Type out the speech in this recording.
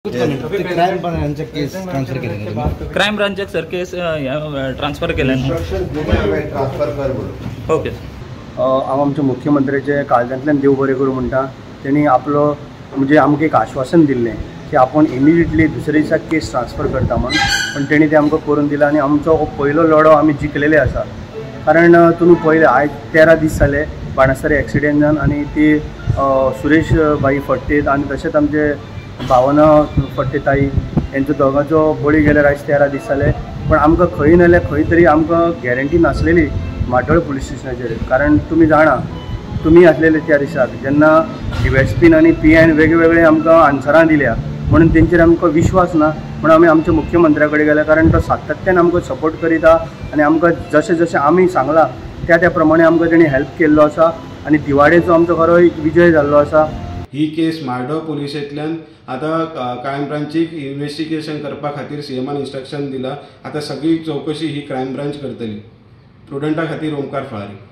Crime ब्रांचाक केस transfer केले. Crime ब्रांचाक sir केस transfer केले. Transfer कर म्हणून. ओके. हांव आमच्या मुख्यमंत्र्याचे काळजांतल्यान देव बरें करूं म्हणटा. तेणी आपलो म्हणजे आमकां एक आश्वासन दिल्लें की आपण इमिडिएटली दुसऱ्या दिसा केस ट्रान्सफर करता म्हूण, पण तेणी तें आमकां करून दिलां आनी आमचो हो पयलो लढो आमी जिखलेले आसा. कारण तुमी पळयलें आयज 13 दीस जाले बाणस्तारी एक्सिडेंट जावन आनी ती सुरेश भाई फडते आनी तशेंच आमचे भावना फडते ताई हेंचो दोगांचो बळी गेल्यार आयज 13 दीस जाले. पण आमकां खंय ना जाल्यार खंय तरी आमकां गॅरंटी नासलेली म्हाड्डोळ पुलीस स्टेशनाचेर. कारण तुमी जाणा, तुमी आसलेले त्या दिसाक जेन्ना डीएसपीन आनी पीआयन वेगवेगळे आमकां आन्सरां दिल्या म्हणून तेंचेर आमकां विश्वास ना म्हणून आमी आमच्या मुख्यमंत्र्या कडेन गेले. कारण तो सातत्यान आमकां सपोर्ट करीता आनी आमकां जशें जशें आमी सांगलां त्या त्या प्रमाणे आमकां तेणी हेल्प केल्लो आसा आनी दिवाडेचो आमचो खरो एक विजय जाल्लो आसा. ही केस म्हाड्डोळ पुलिशेंतल्यान आतां क्रायम ब्रांचीक इन्वेस्टिगेशन करपा खातीर सीएमान इन्स्ट्रक्शन दिला. आतां सगळी चवकशी ही क्रायम ब्रांच करतली. प्रुडंटा खातीर ओमकार फळारी.